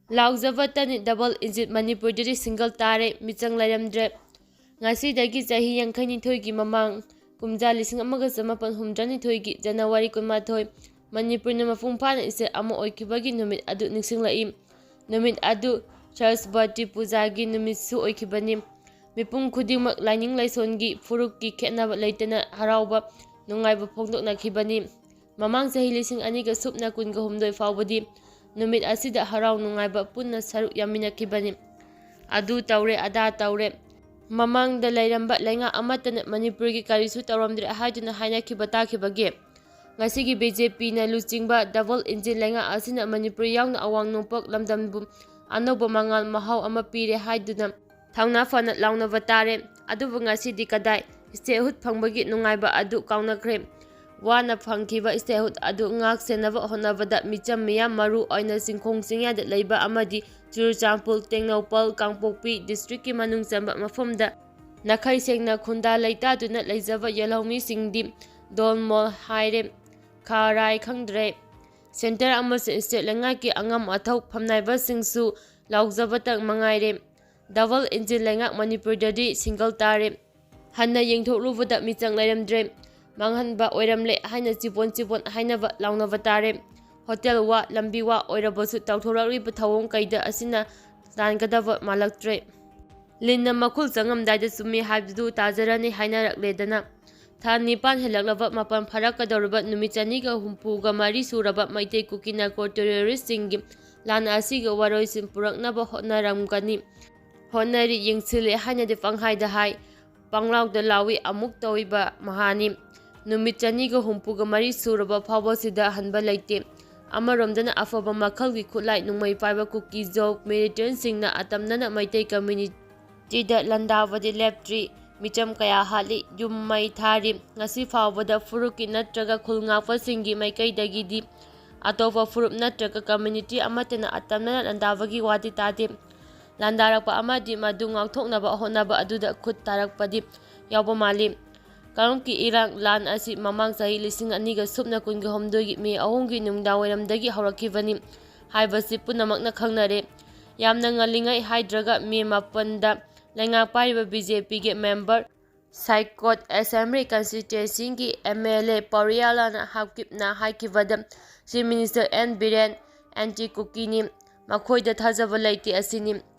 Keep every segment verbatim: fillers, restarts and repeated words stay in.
ꯂꯥꯎꯖꯕ ꯇꯅꯤꯠ double engine ꯃꯅꯤꯄꯨꯔꯗꯗꯤ single ꯇꯥꯔꯦ, ꯃꯤꯆꯪ ꯂꯩꯔꯝꯗ꯭ꯔꯦ꯫ ꯉꯁꯤꯗꯒꯤ ꯆꯍꯤ ꯌꯥꯡꯈꯩꯅꯤꯊꯣꯏꯒꯤ ꯃꯃꯥꯡ, ꯀꯨꯝꯖꯥ ꯂꯤꯁꯤꯡ ꯑꯃꯒ ꯆꯃꯥꯄꯟ ꯍꯨꯝꯗ꯭ꯔꯥꯅꯤꯊꯣꯏꯒꯤ ꯖꯅꯋꯥꯔꯤ ꯀꯨꯟꯃꯥꯊꯣꯏ, ꯃꯅꯤꯄꯨꯔꯅ ꯃꯄꯨꯡ ꯐꯥꯅ state ꯑꯃ ꯑꯣꯏꯈꯤꯕꯒꯤ ꯅꯨꯃꯤꯠ ꯑꯗꯨ ꯅꯤꯡꯁꯤꯡꯂꯛꯏ꯫ ꯅꯨꯃꯤꯠ ꯑꯗꯨ ꯁꯔꯁꯕꯇꯤ ꯄꯨꯖꯥꯒꯤ ꯅꯨꯃꯤꯠꯁꯨ ꯑꯣꯏꯈꯤꯕꯅꯤ꯫ ꯃꯤꯄꯨꯝ ꯈꯨꯗꯤꯡꯃꯛ ꯂꯥꯏꯅꯤꯡ ꯂꯥꯏꯁꯣꯟꯒꯤ ꯐꯨꯔꯨꯞꯀꯤ ꯈꯦꯠꯅꯕ ꯂꯩꯇꯅ ꯍꯔꯥꯎꯕ ꯅꯨꯡꯉꯥꯏꯕ ꯐꯣꯡꯗꯣꯛꯅꯈꯤꯕꯅꯤ꯫ ꯃꯃꯥꯡ ꯆꯍꯤ ꯂꯤꯁꯤꯡ ꯑꯅꯤꯒ ꯁꯨꯞꯅ ꯀꯨꯟꯒ ꯍꯨꯝꯗꯣꯏ ꯐꯥꯎꯕꯗꯤ ꯅꯨꯃꯤꯠ ꯑꯁꯤꯗ ꯍꯔꯥꯎ ꯅꯨꯡꯉꯥꯏꯕ ꯄꯨꯟꯅ ꯁꯔꯨꯛ ꯌꯥꯃꯤꯟꯅꯈꯤꯕꯅꯤ꯫ ꯑꯗꯨ ꯇꯧꯔꯦ, ꯑꯗꯥ ꯇꯧꯔꯦ, ꯃꯃꯥꯡꯗ ꯂꯩꯔꯝꯕ ꯂꯩꯉꯥꯛ ꯑꯃꯠꯇꯅ ꯃꯅꯤꯄꯨꯔꯒꯤ ꯀꯔꯤꯁꯨ ꯇꯧꯔꯝꯗ꯭ꯔꯦ ꯍꯥꯏꯗꯨꯅ ꯍꯥꯏꯅꯈꯤꯕ ꯇꯥꯈꯤꯕꯒꯦ? ꯉꯁꯤꯒꯤ ꯕꯤ ꯖꯦ ꯄꯤꯅ ꯂꯨꯆꯤꯡꯕ ꯗꯕꯜ ꯏꯟꯖꯤꯟ ꯂꯩꯉꯥꯛ ꯑꯁꯤꯅ ꯃꯅꯤꯄꯨꯔ ꯌꯥꯎꯅ ꯑꯋꯥꯡ ꯅꯣꯡꯄꯣꯛ ꯂꯝꯗꯝꯕꯨ ꯑꯅꯧꯕ ꯃꯉꯥꯜ ꯃꯍꯥꯎ ꯑꯃ ꯄꯤꯔꯦ ꯍꯥꯏꯗꯨꯅ ꯊꯧꯅꯥ ꯐꯅ ꯂꯥꯎꯅꯕ ꯇꯥꯔꯦ꯫ ꯑꯗꯨꯕꯨ ꯉꯁꯤꯗꯤ ꯀꯗꯥꯏ? Statehood ꯐꯪꯕꯒꯤ ꯅꯨꯡꯉꯥꯏꯕ ꯑꯗꯨ ꯀꯥꯎꯅꯈ꯭ꯔꯦ꯫ ꯋꯥꯅ ꯐꯪꯈꯤꯕ statehood ꯑꯗꯨ ꯉꯥꯛ ꯁꯦꯟꯅꯕ ꯍꯣꯠꯅꯕꯗ ꯃꯤꯆꯝ ꯃꯤꯌꯥꯝ, ꯃꯔꯨ ꯑꯣꯏꯅ ꯆꯤꯡꯈꯣꯡ ꯆꯤꯡꯌꯥꯗ ꯂꯩꯕ ꯑꯃꯗꯤ ꯆꯨꯔꯆꯥꯟꯄꯨꯔ, ꯇꯦꯡꯅꯧꯄꯜ, ꯀꯥꯡꯄꯣꯛꯄꯤ districtꯀꯤ ꯃꯅꯨꯡ ꯆꯟꯕ ꯃꯐꯝꯗ ꯅꯥꯈꯩ ꯁꯦꯡꯅ ꯈꯨꯟꯗꯥ ꯂꯩꯇꯥꯗꯨꯅ ꯂꯩꯖꯕ ꯌꯦꯜꯍꯧꯃꯤꯁꯤꯡꯗꯤ ꯗꯣꯜꯃꯣꯜ ꯍꯥꯏꯔꯦ, ꯈꯥꯔꯥꯏ ꯈꯪꯗ꯭ꯔꯦ꯫ Centre ꯑꯃꯁꯨꯡ state ꯂꯩꯉꯥꯛꯀꯤ ꯑꯉꯝ ꯑꯊꯧ ꯐꯝꯅꯥꯏꯕꯁꯤꯡꯁꯨ ꯂꯥꯎꯖꯕꯇꯪ ꯃꯉꯥꯏꯔꯦ꯫ Double engine ꯂꯩꯉꯥꯛ ꯃꯅꯤꯄꯨꯔꯗꯗꯤ single ꯇꯥꯔꯦ꯫ ꯍꯟꯅ ꯌꯦꯡꯊꯣꯛꯂꯨꯕꯗ ꯃꯤꯆꯪ ꯂꯩꯔꯝꯗ꯭ꯔꯦ꯫ ꯃꯥꯡꯍꯟꯕ ꯑꯣꯏꯔꯝꯂꯦ ꯍꯥꯏꯅ ꯆꯤꯕꯣꯟ ꯆꯤꯕꯣꯟ ꯍꯥꯏꯅꯕ ꯂꯥꯎꯅꯕ ꯇꯥꯔꯦ꯫ Hotel ꯋꯥ, ꯂꯝꯕꯤ ꯋꯥ ꯑꯣꯏꯔꯕꯁꯨ ꯇꯧꯊꯣꯔꯛꯂꯤꯕ ꯊꯧꯑꯣꯡ ꯀꯩꯗ ꯑꯁꯤꯅ ꯂꯥꯟꯒꯗꯕ ꯃꯥꯜꯂꯛꯇ꯭ꯔꯦ꯫ ꯂꯤꯟꯅ ꯃꯈꯨꯜ ꯆꯪꯉꯝꯗꯥꯏꯗ ꯆꯨꯝꯃꯤ ꯍꯥꯏꯕꯗꯨ ꯇꯥꯖꯔꯅꯤ ꯍꯥꯏꯅꯔꯛꯂꯦꯗꯅ꯫ ꯊꯥ ꯅꯤꯄꯥꯟ ꯍꯦꯜꯂꯛꯂꯕ ꯃꯥꯄꯟ ꯐꯥꯔꯛꯀꯗꯧꯔꯕ ꯅꯨꯃꯤꯠ ꯆꯅꯤꯒ ꯍꯨꯝꯐꯨꯒ ꯃꯔꯤ ꯁꯨꯔꯕ ꯃꯩꯇꯩ ꯀꯨꯀꯤ narco terroristꯁꯤꯡꯒꯤ ꯂꯥꯟ ꯑꯁꯤꯒꯤ ꯋꯥꯔꯣꯏꯁꯤꯟ ꯄꯨꯔꯛꯅꯕ ꯍꯣꯠꯅꯔꯝꯒꯅꯤ꯫ ꯍꯣꯠꯅꯔꯤ, ꯌꯦꯡꯁꯤꯜꯂꯤ ꯍꯥꯏꯅꯗꯤ ꯄꯪꯍꯥꯏꯗ ꯍꯥꯏ, ꯄꯪꯂꯥꯎꯗ ꯂꯥꯎꯏ, ꯑꯃꯨꯛ ꯇꯧꯏꯕ ꯃꯍꯥꯅꯤ꯫ ꯅꯨꯃꯤꯠ ꯆꯅꯤꯒ ꯍꯨꯝꯐꯨꯒ ꯃꯔꯤ ꯁꯨꯔꯕ ꯐꯥꯎꯕꯁꯤꯗ ꯍꯟꯕ ꯂꯩꯇꯦ꯫ ꯑꯃꯔꯣꯝꯗꯅ ꯑꯐꯕ ꯃꯈꯜꯒꯤ ꯈꯨꯠꯂꯥꯏ ꯅꯨꯡꯃꯩ ꯄꯥꯏꯕ ꯀꯨꯀꯤ ꯖꯣꯛ militantꯁꯤꯡꯅ ꯑꯇꯝꯅꯅ ꯃꯩꯇꯩ communityꯗ ꯂꯥꯟꯗꯥꯕꯗꯤ ꯂꯦꯞꯇ꯭ꯔꯤ꯫ ꯃꯤꯆꯝ ꯀꯌꯥ ꯍꯥꯠꯂꯤ, ꯌꯨꯝ ꯃꯩ ꯊꯥꯔꯤ꯫ ꯉꯁꯤ ꯐꯥꯎꯕꯗ ꯐꯨꯔꯨꯞꯀꯤ ꯅꯠꯇ꯭ꯔꯒ ꯈꯨꯜ ꯉꯥꯛꯄꯁꯤꯡꯒꯤ ꯃꯥꯏꯀꯩꯗꯒꯤꯗꯤ ꯑꯇꯣꯞꯄ ꯐꯨꯔꯨꯞ ꯅꯠꯇ꯭ꯔꯒ community ꯑꯃꯠꯇꯅ ꯑꯇꯝꯅꯅ ꯂꯥꯟꯗꯥꯕꯒꯤ ꯋꯥꯗꯤ ꯇꯥꯗꯦ꯫ ꯂꯥꯟꯗꯥꯔꯛꯄ ꯑꯃꯗꯤ ꯃꯗꯨ ꯉꯥꯛꯊꯣꯛꯅꯕ ꯍꯣꯠꯅꯕ ꯑꯗꯨꯗ ꯈꯨꯠ ꯊꯥꯔꯛꯄꯗꯤ ꯌꯥꯎꯕ ꯃꯥꯜꯂꯤ꯫ ꯀꯥꯡꯂꯨꯞꯀꯤ ꯏꯔꯥꯡ ꯂꯥꯟ ꯑꯁꯤ ꯃꯃꯥꯡ ꯆꯍꯤ ꯂꯤꯁꯤꯡ ꯑꯅꯤꯒ ꯁꯨꯞꯅ ꯀꯨꯟꯒ ꯍꯨꯝꯗꯣꯏꯒꯤ ꯃꯦ ꯑꯍꯨꯝꯒꯤ ꯅꯨꯃꯤꯗꯥꯡꯋꯥꯏꯔꯝꯗꯒꯤ ꯍꯧꯔꯛꯈꯤꯕꯅꯤ꯫ ꯍꯥꯏꯕꯁꯤ ꯄꯨꯝꯅꯃꯛꯅ ꯈꯪꯅꯔꯦ꯫ ꯌꯥꯝꯅ ꯉꯜꯂꯤꯉꯩ ꯍꯥꯏꯗ꯭ꯔꯒ ꯃꯦ ꯃꯥꯄꯟꯗ ꯂꯩꯉꯥꯛ ꯄꯥꯏꯔꯤꯕ B J P member Saikot assembly ꯀꯟꯁꯇꯤꯇ꯭ꯋꯦꯟꯁꯤꯒꯤ ꯑꯦꯝ ꯑꯦꯜ ꯑꯦ ꯄꯥꯎꯔꯤꯌꯥꯂꯥꯟ ꯍꯥꯀꯤꯞꯅ ꯍꯥꯏꯈꯤꯕꯗ, chief minister N Biren anti ꯀꯨꯀꯤꯅꯤ, ꯃꯈꯣꯏꯗ ꯊꯥꯖꯕ ꯂꯩꯇꯦ ꯑꯁꯤꯅꯤ꯫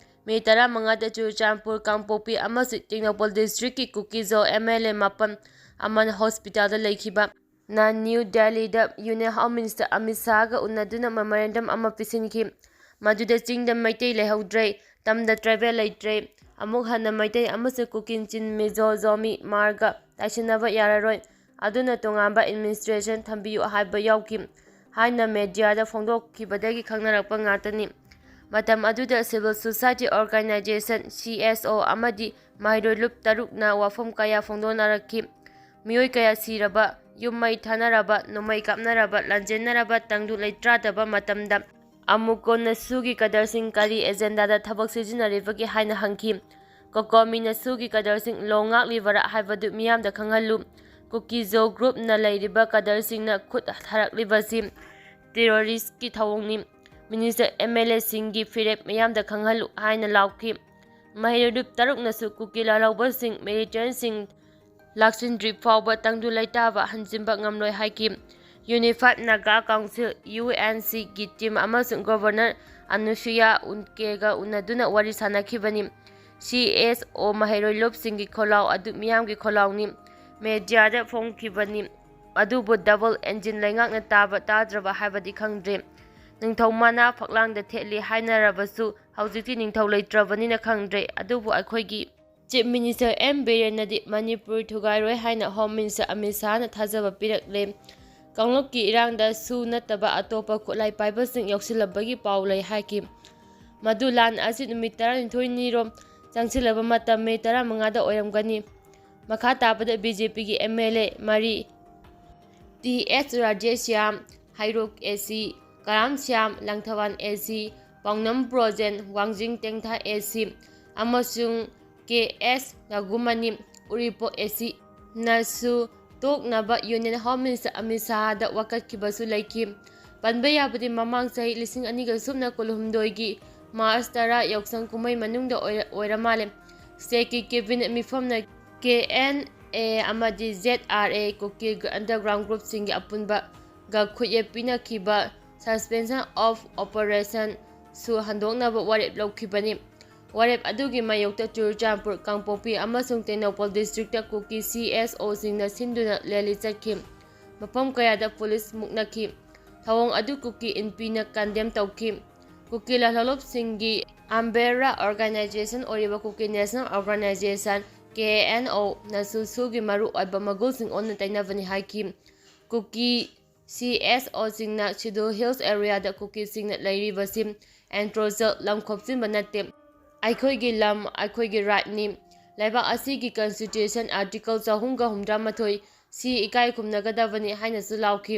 ꯃꯦ ꯇꯔꯥꯃꯉꯥꯗ ꯆꯨꯔꯆꯥꯟꯄꯨꯔ, ꯀꯥꯡꯄꯣꯛꯄꯤ ꯑꯃꯁꯨꯡ ꯇꯦꯡꯅꯧꯄꯜ ꯗꯤꯁꯇ꯭ꯔꯤꯛꯀꯤ ꯀꯨꯀꯤꯖꯣ ꯑꯦꯝ ꯑꯦꯜ ꯑꯦ ꯃꯥꯄꯟ ꯑꯃꯅ ꯍꯣꯁꯄꯤꯇꯥꯜꯗ ꯂꯩꯈꯤꯕ ꯅ ꯅ꯭ꯌꯨ ꯗꯦꯜꯂꯤꯗ ꯌꯨꯅꯤꯌꯟ ꯍꯣꯝ ꯃꯤꯅꯤꯁꯇꯔ ꯑꯃꯤꯠ ꯁꯥꯍꯒ ꯎꯅꯗꯨꯅ ꯃꯦꯃꯣꯔꯦꯟꯗꯝ ꯑꯃ ꯄꯤꯁꯤꯟꯈꯤ꯫ ꯃꯗꯨꯗ ꯆꯤꯡꯗ ꯃꯩꯇꯩ ꯂꯩꯍꯧꯗ꯭ꯔꯦ, ꯇꯝꯗ ꯇ꯭ꯔꯥꯏꯕꯦꯜ ꯂꯩꯇ꯭ꯔꯦ, ꯑꯃꯨꯛ ꯍꯟꯅ ꯃꯩꯇꯩ ꯑꯃꯁꯨꯡ ꯀꯨꯀꯤꯟ ꯆꯤꯟ ꯃꯤꯖꯣ ꯖꯣꯃꯤ ꯃꯥꯔꯒ ꯇꯥꯏꯁꯤꯟꯅꯕ ꯌꯥꯔꯔꯣꯏ, ꯑꯗꯨꯅ ꯇꯣꯉꯥꯟꯕ ꯑꯦꯗꯃꯤꯅꯤꯁꯇ꯭ꯔꯦꯁꯟ ꯊꯝꯕꯤꯌꯨ ꯍꯥꯏꯕ ꯌꯥꯎꯈꯤ ꯍꯥꯏꯅ ꯃꯦꯗꯤꯌꯥꯗ ꯐꯣꯡꯗꯣꯛꯈꯤꯕꯗꯒꯤ ꯈꯪꯅꯔꯛꯄ ꯉꯥꯛꯇꯅꯤ꯫ ꯃꯇꯝ ꯑꯗꯨꯗ civil society organisation, C S ꯑꯣ, ꯑꯃꯗꯤ ꯃꯍꯩꯔꯣꯏ ꯂꯨꯞ ꯇꯔꯨꯛꯅ ꯋꯥꯐꯝ ꯀꯌꯥ ꯐꯣꯡꯗꯣꯛꯅꯔꯛꯈꯤ꯫ ꯃꯤꯑꯣꯏ ꯀꯌꯥ ꯁꯤꯔꯕ, ꯌꯨꯝ ꯃꯩ ꯊꯥꯅꯔꯕ, ꯅꯣꯡꯃꯩ ꯀꯥꯞꯅꯔꯕ, ꯂꯥꯟꯖꯦꯟꯅꯔꯕ ꯇꯪꯗꯨ ꯂꯩꯇꯥꯗꯕ ꯃꯇꯝꯗ ꯑꯃꯨꯛꯀꯣ ꯅꯁꯨꯒꯤ ꯀꯗꯔꯁꯤꯡ ꯀꯔꯤ ꯑꯦꯖꯦꯟꯗꯥꯗ ꯊꯕꯛ ꯁꯤꯖꯤꯟꯅꯔꯤꯕꯒꯦ ꯍꯥꯏꯅ ꯍꯪꯈꯤ꯫ ꯀꯣꯀꯣꯃꯤ ꯅꯁꯨꯒꯤ ꯀꯗꯔꯁꯤꯡ ꯂꯣ ꯉꯥꯛꯂꯤꯕꯔꯥ ꯍꯥꯏꯕꯗꯨ ꯃꯤꯌꯥꯝꯗ ꯈꯪꯍꯜꯂꯨ꯫ ꯀꯨꯀꯤꯖꯣ ꯒ꯭ꯔꯨꯞꯅ ꯂꯩꯔꯤꯕ ꯀꯗꯔꯁꯤꯡꯅ ꯈꯨꯠ ꯊꯥꯔꯛꯂꯤꯕꯁꯤ ꯇꯦꯔꯣꯔꯤꯁꯀꯤ ꯊꯧꯑꯣꯡꯅꯤ꯫ ꯃꯤꯅꯤꯁꯇꯔ ꯑꯦꯝ ꯑꯦꯜ ꯑꯦꯁꯤꯡꯒꯤ ꯐꯤꯔꯦꯞ ꯃꯤꯌꯥꯝꯗ ꯈꯪꯍꯜꯂꯨ ꯍꯥꯏꯅ ꯂꯥꯎꯈꯤ꯫ ꯃꯍꯩꯔꯣꯏ ꯂꯨꯞ ꯇꯔꯨꯛꯅꯁꯨ ꯀꯨꯀꯤ ꯂꯥꯜꯍꯧꯕꯁꯤꯡ, ꯃꯤꯂꯤꯇꯦꯟꯁꯤꯡ ꯂꯥꯛꯁꯤꯟꯗ꯭ꯔꯤ ꯐꯥꯎꯕ ꯇꯪꯗꯨ ꯂꯩꯇꯥꯕ ꯍꯟꯖꯤꯟꯕ ꯉꯝꯂꯣꯏ ꯍꯥꯏꯈꯤ꯫ ꯌꯨꯅꯤꯐꯥꯏꯗ ꯅꯥꯒꯥ ꯀꯥꯎꯟꯁꯤꯜ, ꯌꯨ ꯑꯦꯟ ꯁꯤꯒꯤ ꯇꯤꯝ ꯑꯃꯁꯨꯡ ꯒꯣꯚꯔꯅꯔ ꯑꯅꯨꯁꯨꯌꯥ ꯎꯟꯀꯦꯒ ꯎꯅꯗꯨꯅ ꯋꯥꯔꯤ ꯁꯥꯅꯈꯤꯕꯅꯤ꯫ ꯁꯤ ꯑꯦꯁ ꯑꯣ ꯃꯍꯩꯔꯣꯏ ꯂꯨꯞꯁꯤꯡꯒꯤ ꯈꯣꯜꯂꯥꯎ ꯑꯗꯨ ꯃꯤꯌꯥꯝꯒꯤ ꯈꯣꯜꯂꯥꯎꯅꯤ꯫ ꯃꯦꯗꯤꯌꯥꯗ ꯐꯣꯡꯈꯤꯕꯅꯤ꯫ ꯑꯗꯨꯕꯨ ꯗꯕꯜ ꯑꯦꯟꯖꯤꯟ ꯂꯩꯉꯥꯛꯅ ꯇꯥꯕ ꯇꯥꯗ꯭ꯔꯕ ꯍꯥꯏꯕꯗꯤ ꯈꯪꯗ꯭ꯔꯦ꯫ ꯅꯤꯡꯊꯧ ꯃꯅꯥ ꯐꯛꯂꯥꯡꯗ ꯊꯦꯠꯂꯤ ꯍꯥꯏꯅꯔꯕꯁꯨ ꯍꯧꯖꯤꯛꯇꯤ ꯅꯤꯡꯊꯧ ꯂꯩꯇ꯭ꯔꯕꯅꯤꯅ ꯈꯪꯗ꯭ꯔꯦ꯫ ꯑꯗꯨꯕꯨ ꯑꯩꯈꯣꯏꯒꯤ ꯆꯤꯐ ꯃꯤꯅꯤꯁꯇꯔ ꯑꯦꯝ ꯕꯤꯔꯦꯟꯅꯗꯤ ꯃꯅꯤꯄꯨꯔ ꯊꯨꯒꯥꯏꯔꯣꯏ ꯍꯥꯏꯅ ꯍꯣꯝ ꯃꯤꯅꯤꯁꯇꯔ ꯑꯃꯤꯠ ꯁꯥꯍꯅ ꯊꯥꯖꯕ ꯄꯤꯔꯛꯂꯦ꯫ ꯀꯥꯡꯂꯨꯞꯀꯤ ꯏꯔꯥꯡꯗ ꯁꯨ ꯅꯠꯇꯕ ꯑꯇꯣꯞꯄ ꯈꯨꯠꯂꯥꯏ ꯄꯥꯏꯕꯁꯤꯡ ꯌꯥꯎꯁꯤꯜꯂꯝꯕꯒꯤ ꯄꯥꯎ ꯂꯩ ꯍꯥꯏꯈꯤ꯫ ꯃꯗꯨ ꯂꯥꯟ ꯑꯁꯤ ꯅꯨꯃꯤꯠ ꯇꯔꯥꯅꯤꯊꯣꯏꯅꯤꯔꯣꯝ ꯆꯪꯁꯤꯜꯂꯕ ꯃꯇꯝ ꯃꯦ ꯇꯔꯥꯃꯉꯥꯗ ꯑꯣꯏꯔꯝꯒꯅꯤ꯫ ꯃꯈꯥ ꯇꯥꯕꯗ ꯕꯤ ꯖꯦ ꯄꯤꯒꯤ ꯑꯦꯝ ꯑꯦꯜ ꯑꯦ ꯃꯔꯤ, ꯇꯤ ꯑꯦꯁ ꯔꯥꯙꯦꯁ꯭ꯌꯥꯝ, ꯍꯩꯔꯣꯛ ꯑꯦ ꯁꯤ, ꯀꯔꯥꯝ ꯁ꯭ꯌꯥꯝ, ꯂꯪꯊꯕꯥꯜ ꯑꯦ ꯁꯤ, ꯄꯥꯎꯅꯝ ꯕ꯭ꯔꯣꯖꯦꯟ, ꯋꯥꯡꯖꯤꯡ ꯇꯦꯡꯊꯥ ꯑꯦ ꯁꯤ ꯑꯃꯁꯨꯡ ꯀꯦ ꯑꯦꯁ ꯔꯘꯨꯃꯅꯤ, ꯎꯔꯤꯄꯣꯛ ꯑꯦ ꯁꯤ ꯅꯁꯨ ꯇꯣꯛꯅꯕ ꯌꯨꯅꯤꯌꯟ ꯍꯣꯝ ꯃꯤꯅꯤꯁꯇꯔ ꯑꯃꯤꯠ ꯁꯥꯍꯗ ꯋꯥꯀꯠꯈꯤꯕꯁꯨ ꯂꯩꯈꯤ꯫ ꯄꯟꯕ ꯌꯥꯕꯗꯤ ꯃꯃꯥꯡ ꯆꯍꯤ ꯂꯤꯁꯤꯡ ꯑꯅꯤꯒ ꯁꯨꯞꯅ ꯀꯨꯟꯍꯨꯝꯗꯣꯏꯒꯤ ꯃꯥꯔꯆ ꯇꯔꯥ ꯌꯥꯎꯁꯪ ꯀꯨꯝꯍꯩ ꯃꯅꯨꯡꯗ ꯑꯣꯏꯔ-, ꯑꯣꯏꯔ ꯃꯥꯜꯂꯦ꯫ ꯁ꯭ꯇꯦꯠꯀꯤ ꯀꯦꯕꯤꯅꯦꯠ ꯃꯤꯐꯝꯅ ꯀꯦ ꯑꯦꯟ ꯑꯦ ꯑꯃꯗꯤ ꯖꯦꯠ ꯑꯥꯔ ꯑꯦ ꯀꯨꯀꯤ ꯑꯟꯗꯔꯒ꯭ꯔꯥꯎꯟ ꯒ꯭ꯔꯨꯞꯁꯤꯡꯒꯤ ꯑꯄꯨꯟꯕꯒ ꯈꯨꯠꯌꯦꯛ ꯄꯤꯅꯈꯤꯕ suspension of operation ꯁꯨ ꯍꯟꯗꯣꯛꯅꯕ ꯋꯥꯔꯦꯞ ꯂꯧꯈꯤꯕꯅꯤ꯫ ꯋꯥꯔꯦꯞ ꯑꯗꯨꯒꯤ ꯃꯥꯌꯣꯛꯇ ꯆꯨꯔꯆꯥꯟꯄꯨꯔ, ꯀꯥꯡꯄꯣꯛꯄꯤ ꯑꯃꯁꯨꯡ ꯇꯦꯡꯅꯧꯄꯜ ꯗꯤꯁꯇ꯭ꯔꯤꯛꯇ ꯀꯨꯀꯤ ꯁꯤ ꯑꯦꯁ ꯑꯣꯁꯤꯡꯅ ꯁꯤꯟꯗꯨꯅ ꯔꯦꯂꯤ ꯆꯠꯈꯤ꯫ ꯃꯐꯝ ꯀꯌꯥꯗ ꯄꯨꯂꯤꯁ ꯃꯨꯛꯅꯈꯤ꯫ ꯊꯧꯑꯣꯡ ꯑꯗꯨ ꯀꯨꯀꯤ ꯏꯟꯄꯤꯅ ꯀꯟꯗꯦꯝ ꯇꯧꯈꯤ꯫ ꯀꯨꯀꯤ ꯂꯥꯜꯍꯧꯂꯨꯞꯁꯤꯡꯒꯤ ꯑꯝꯕ꯭ꯔꯦꯂꯥ ꯑꯣꯔꯒꯅꯥꯏꯖꯦꯁꯟ ꯑꯣꯏꯔꯤꯕ ꯀꯨꯀꯤ ꯅꯦꯁꯅꯦꯜ ꯑꯣꯔꯒꯅꯥꯏꯖꯦꯁꯟ, ꯀꯦ ꯑꯦꯟ ꯑꯣ, ꯅꯁꯨ ꯁꯨꯒꯤ ꯃꯔꯨꯑꯣꯏꯕ ꯃꯒꯨꯟꯁꯤꯡ ꯑꯣꯟꯅ ꯇꯩꯅꯕꯅꯤ ꯍꯥꯏꯈꯤ꯫ ꯀꯨꯀꯤ ꯁꯤ ꯑꯦꯁ ꯑꯣꯁꯤꯡꯅ ꯁꯦꯗ꯭ꯌꯨꯜ ꯍꯤꯜꯁ ꯑꯦꯔꯤꯌꯥꯗ ꯀꯨꯀꯤꯁꯤꯡꯅ ꯂꯩꯔꯤꯕꯁꯤ ꯑꯦꯟꯀ꯭ꯂꯣꯖꯔ, ꯂꯝ ꯈꯣꯞꯆꯤꯟꯕ ꯅꯠꯇꯦ꯫ ꯑꯩꯈꯣꯏꯒꯤ ꯂꯝ, ꯑꯩꯈꯣꯏꯒꯤ ꯔꯥꯏꯠꯅꯤ꯫ ꯂꯩꯕꯥꯛ ꯑꯁꯤꯒꯤ ꯀꯟꯁꯇꯤꯇ꯭ꯌꯨꯁꯟ ꯑꯥꯔꯇꯤꯀꯜ ꯆꯍꯨꯝꯒ ꯍꯨꯝꯗ꯭ꯔꯥ ꯃꯥꯊꯣꯏ ꯁꯤ ꯏꯀꯥꯏ ꯈꯨꯝꯅꯒꯗꯕꯅꯤ ꯍꯥꯏꯅꯁꯨ ꯂꯥꯎꯈꯤ꯫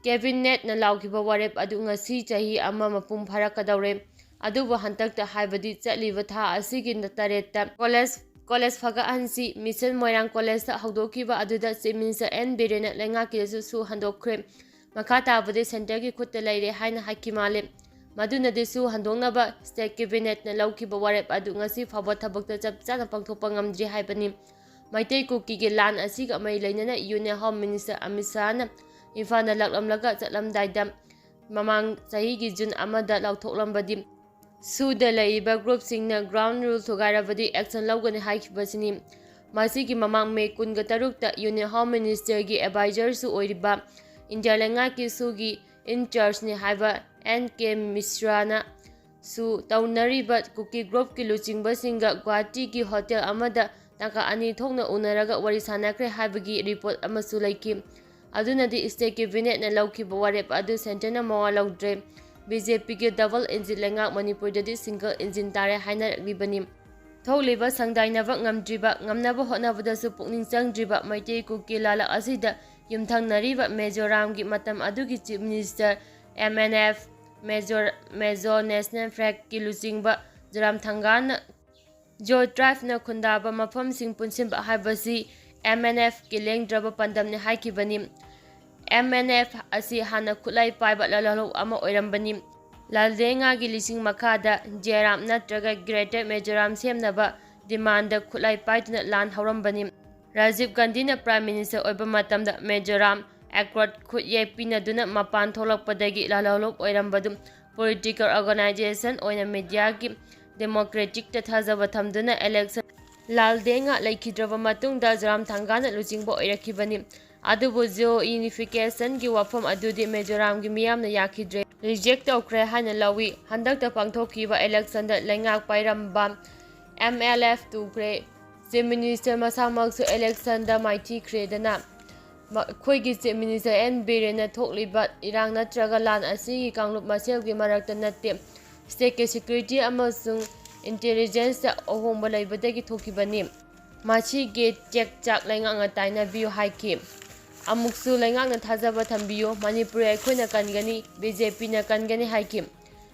ꯀꯦꯕꯤꯅꯦꯠꯅ ꯂꯥꯎꯈꯤꯕ ꯋꯥꯔꯦꯞ ꯑꯗꯨ ꯉꯁꯤ ꯆꯍꯤ ꯑꯃ ꯃꯄꯨꯡ ꯐꯥꯔꯛꯀꯗꯧꯔꯦ꯫ ꯑꯗꯨꯕꯨ ꯍꯟꯗꯛꯇ, ꯍꯥꯏꯕꯗꯤ ꯆꯠꯂꯤꯕ ꯊꯥ ꯑꯁꯤꯒꯤ ꯇꯔꯦꯠꯇ ꯀꯣꯂꯦꯖ, ꯀꯣꯂꯦꯖ ꯐꯒꯠꯍꯟꯁꯤ, ꯃꯤꯁꯟ ꯃꯣꯏꯔꯥꯡ ꯀꯣꯂꯦꯖꯇ ꯍꯧꯗꯣꯛꯈꯤꯕ ꯑꯗꯨꯗ ꯆꯤꯐ ꯃꯤꯅꯤꯁꯇꯔ ꯑꯦꯟ ꯕꯤꯔꯦꯟꯅ ꯂꯩꯉꯥꯛꯀꯤꯗꯁꯨ ꯁꯨ ꯍꯟꯗꯣꯛꯈ꯭ꯔꯦ꯫ ꯃꯈꯥ ꯇꯥꯕꯗꯤ ꯁꯦꯟꯇꯔꯒꯤ ꯈꯨꯠꯇ ꯂꯩꯔꯦ ꯍꯥꯏꯅ ꯍꯥꯏꯈꯤ ꯃꯥꯜꯂꯦ꯫ ꯃꯗꯨꯅꯗꯤ ꯁꯨ ꯍꯟꯗꯣꯛꯅꯕ ꯁ꯭ꯇꯦꯠ ꯀꯦꯕꯤꯅꯦꯠꯅ ꯂꯧꯈꯤꯕ ꯋꯥꯔꯦꯞ ꯑꯗꯨ ꯉꯁꯤ ꯐꯥꯎꯕ ꯊꯕꯛꯇ ꯆꯞ ꯆꯥꯅ ꯄꯥꯡꯊꯣꯛꯄ ꯉꯝꯗ꯭ꯔꯤ ꯍꯥꯏꯕꯅꯤ꯫ ꯃꯩꯇꯩ ꯀꯨꯀꯤꯒꯤ ꯂꯥꯟ ꯑꯁꯤꯒ ꯃꯔꯤ ꯂꯩꯅꯅ ꯌꯨꯅꯤꯌꯟ ꯍꯣꯝ ꯃꯤꯅꯤꯁꯇꯔ ꯑꯃꯤꯠ ꯁꯥꯍꯅ ꯏꯝꯐꯥꯜꯗ ꯂꯥꯛꯂꯝꯂꯒ ꯆꯠꯂꯝꯗꯥꯏꯗ ꯃꯃꯥꯡ ꯆꯍꯤꯒꯤ ꯖꯨꯟ ꯑꯃꯗ ꯂꯥꯎꯊꯣꯛꯂꯝꯕꯗꯤ ꯁꯨꯗ ꯂꯩꯔꯤꯕ ꯒ꯭ꯔꯨꯞꯁꯤꯡꯅ ꯒ꯭ꯔꯥꯎꯟ ꯔꯨꯜ ꯊꯨꯒꯥꯏꯔꯕꯗꯤ ꯑꯦꯛꯁꯟ ꯂꯧꯒꯅꯤ ꯍꯥꯏꯈꯤꯕꯁꯤꯅꯤ꯫ ꯃꯁꯤꯒꯤ ꯃꯃꯥꯡ ꯃꯦ ꯀꯨꯟꯒ ꯇꯔꯨꯛꯇ ꯌꯨꯅꯤꯌꯟ ꯍꯣꯝ ꯃꯤꯅꯤꯁꯇꯔꯒꯤ ꯑꯦꯗꯚꯥꯏꯖꯔꯁꯨ ꯑꯣꯏꯔꯤꯕ ꯏꯟꯗꯤꯌꯥ ꯂꯩꯉꯥꯛꯀꯤ ꯁꯨꯒꯤ ꯏꯟꯆꯥꯔꯖꯅꯤ ꯍꯥꯏꯕ ꯑꯦꯟ ꯀꯦ ꯃꯤꯁ꯭ꯔꯥꯅ ꯁꯨ ꯇꯧꯅꯔꯤꯕ ꯀꯨꯀꯤ ꯒ꯭ꯔꯨꯞꯀꯤ ꯂꯨꯆꯤꯡꯕꯁꯤꯡꯒ ꯒꯨꯋꯥꯍꯥꯇꯤꯒꯤ ꯍꯣꯇꯦꯜ ꯑꯃꯗ ꯇꯥꯡꯀꯛ ꯑꯅꯤ ꯊꯣꯛꯅ ꯎꯅꯔꯒ ꯋꯥꯔꯤ ꯁꯥꯟꯅꯈ꯭ꯔꯦ ꯍꯥꯏꯕꯒꯤ ꯔꯤꯄꯣꯔꯠ ꯑꯃꯁꯨ ꯂꯩꯈꯤ꯫ ꯑꯗꯨꯅꯗꯤ ꯁ꯭ꯇꯦꯠ ꯀꯦꯕꯤꯅꯦꯠꯅ ꯂꯧꯈꯤꯕ ꯋꯥꯔꯦꯞ ꯑꯗꯨ ꯁꯦꯟꯇꯔꯅ ꯃꯋꯥ ꯂꯧꯗ꯭ꯔꯦ꯫ ꯕꯤ ꯖꯦ ꯄꯤꯒꯤ ꯗꯕꯜ ꯏꯟꯖꯤꯟ ꯂꯩꯉꯥꯛ ꯃꯅꯤꯄꯨꯔꯗꯗꯤ ꯁꯤꯡꯒꯜ ꯏꯟꯖꯤꯟ ꯇꯥꯔꯦ ꯍꯥꯏꯅꯔꯛꯂꯤꯕꯅꯤ꯫ ꯊꯣꯛꯂꯤꯕ ꯁꯪꯗꯥꯏꯅꯕ ꯉꯝꯗ꯭ꯔꯤꯕ, ꯉꯝꯅꯕ ꯍꯣꯠꯅꯕꯗꯁꯨ ꯄꯨꯛꯅꯤꯡ ꯆꯪꯗ꯭ꯔꯤꯕ ꯃꯩꯇꯩ ꯀꯨꯀꯤ ꯂꯥꯂꯛ ꯑꯁꯤꯗ ꯌꯨꯝꯊꯪꯅꯔꯤꯕ ꯃꯤꯖꯣꯔꯥꯝꯒꯤ ꯃꯇꯝ ꯑꯗꯨꯒꯤ chief minister, M N F, ꯃꯦꯖꯣꯔ, ꯃꯦꯖꯣ ꯅꯦꯁꯅꯦꯜ ꯐ꯭ꯂꯦꯒꯀꯤ ꯂꯨꯆꯤꯡꯕ ꯖꯣꯔꯥꯝꯊꯪꯒꯥꯅ ꯖꯣ ꯇ꯭ꯔꯥꯏꯕꯅ ꯈꯨꯟꯗꯥꯕ ꯃꯐꯝꯁꯤꯡ ꯄꯨꯟꯁꯤꯟꯕ ꯍꯥꯏꯕꯁꯤ ꯑꯦꯝ ꯑꯦꯟ ꯑꯦꯐꯀꯤ ꯂꯦꯡꯗ꯭ꯔꯕ ꯄꯥꯟꯗꯝꯅꯤ ꯍꯥꯏꯈꯤꯕꯅꯤ꯫ ꯑꯦꯝ ꯑꯦꯟ ꯑꯦꯐ ꯑꯁꯤ ꯍꯥꯟꯅ ꯈꯨꯠꯂꯥꯏ ꯄꯥꯏꯕ ꯂꯥꯜꯍꯧꯂꯨꯞ ꯑꯃ ꯑꯣꯏꯔꯝꯕꯅꯤ꯫ ꯂꯥꯜꯗꯦꯉꯥꯒꯤ ꯂꯤꯁꯤꯡ ꯃꯈꯥꯗ ꯖꯦꯔꯥꯝ ꯅꯠꯇ꯭ꯔꯒ ꯒ꯭ꯔꯦꯇꯔ ꯃꯤꯖꯣꯔꯥꯝ ꯁꯦꯝꯅꯕ ꯗꯤꯃꯥꯟꯗ ꯈꯨꯠꯂꯥꯏ ꯄꯥꯏꯗꯨꯅ ꯂꯥꯟ ꯍꯧꯔꯝꯕꯅꯤ꯫ ꯔꯥꯖꯤꯕ ꯒꯥꯟꯙꯤꯅ ꯄ꯭ꯔꯥꯏꯝ ꯃꯤꯅꯤꯁꯇꯔ ꯑꯣꯏꯕ ꯃꯇꯝꯗ ꯃꯤꯖꯣꯔꯥꯝ ꯑꯦꯀꯣꯔꯗ ꯈꯨꯠꯌꯦꯛ ꯄꯤꯅꯗꯨꯅ ꯃꯄꯥꯟ ꯊꯣꯛꯂꯛꯄꯗꯒꯤ ꯂꯥꯜꯍꯧꯂꯨꯞ ꯑꯣꯏꯔꯝꯕꯗꯨ ꯄꯣꯂꯤꯇꯤꯀꯦꯜ ꯑꯣꯔꯒꯅꯥꯏꯖꯦꯁꯟ ꯑꯣꯏꯅ ꯃꯤꯗꯤꯌꯥꯒꯤ ꯗꯦꯃꯣꯀ꯭ꯔꯦꯇꯤꯛꯇ ꯊꯥꯖꯕ ꯊꯝꯗꯨꯅ ꯏꯂꯦꯛꯁꯟ ꯂꯥꯜꯗꯦꯉꯥ ꯂꯩꯈꯤꯗ꯭ꯔꯕ ꯃꯇꯨꯡꯗ ꯖꯣꯔꯥꯝꯊꯥꯡꯒꯥꯅ ꯂꯨꯆꯤꯡꯕ ꯑꯣꯏꯔꯛꯈꯤꯕꯅꯤ꯫ ꯑꯗꯨꯕꯨ ꯖꯤꯑꯣ ꯌꯨꯅꯤꯐꯤꯀꯦꯁꯟꯒꯤ ꯋꯥꯐꯝ ꯑꯗꯨꯗꯤ ꯃꯤꯖꯣꯔꯥꯝꯒꯤ ꯃꯤꯌꯥꯝꯅ ꯌꯥꯈꯤꯗ꯭ꯔꯦ, ꯔꯤꯖꯦꯛ ꯇꯧꯈ꯭ꯔꯦ ꯍꯥꯏꯅ ꯂꯧꯏ꯫ ꯍꯟꯗꯛꯇ ꯄꯥꯡꯊꯣꯛꯈꯤꯕ ꯏꯂꯦꯛꯁꯟꯗ ꯂꯩꯉꯥꯛ ꯄꯥꯏꯔꯝꯕ ꯑꯦꯝ ꯑꯦꯜ ꯑꯦꯐ ꯇꯨꯈ꯭ꯔꯦ꯫ ꯆꯤꯐ ꯃꯤꯅꯤꯁꯇꯔ ꯃꯁꯥꯃꯛꯁꯨ ꯏꯂꯦꯛꯁꯟꯗ ꯃꯥꯏꯊꯤꯈ꯭ꯔꯦꯗꯅ꯫ ꯃ-, ꯑꯩꯈꯣꯏꯒꯤ ꯆꯤꯐ ꯃꯤꯅꯤꯁꯇꯔ ꯑꯦꯟ ꯕꯤꯔꯦꯟꯅ ꯊꯣꯛꯂꯤꯕ ꯏꯔꯥꯡ ꯅꯠꯇ꯭ꯔꯒ ꯂꯥꯟ ꯑꯁꯤꯒꯤ ꯀꯥꯡꯂꯨꯞ ꯃꯁꯦꯜꯒꯤ ꯃꯔꯛꯇ ꯅꯠꯇꯦ, ꯁ꯭ꯇꯦꯠꯀꯤ ꯁꯦꯀ꯭ꯌꯨꯔꯤꯇꯤ ꯑꯃꯁꯨꯡ ꯏꯟꯇꯦꯂꯤꯖꯦꯟꯁꯇ ꯑꯍꯣꯡꯕ ꯂꯩꯕꯗꯒꯤ ꯊꯣꯛꯈꯤꯕꯅꯤ꯫ ꯃꯁꯤꯒꯤ ꯆꯦꯛ ꯆꯥꯛ ꯂꯩꯉꯥꯛꯅ ꯇꯥꯏꯅꯕꯤꯌꯨ ꯍꯥꯏꯈꯤ꯫ ꯑꯃꯨꯛꯁꯨ ꯂꯩꯉꯥꯛꯅ ꯊꯥꯖꯕ ꯊꯝꯕꯤꯌꯨ, ꯃꯅꯤꯄꯨꯔ ꯑꯩꯈꯣꯏꯅ ꯀꯟꯒꯅꯤ, ꯕꯤ ꯖꯦ ꯄꯤꯅ ꯀꯟꯒꯅꯤ ꯍꯥꯏꯈꯤ꯫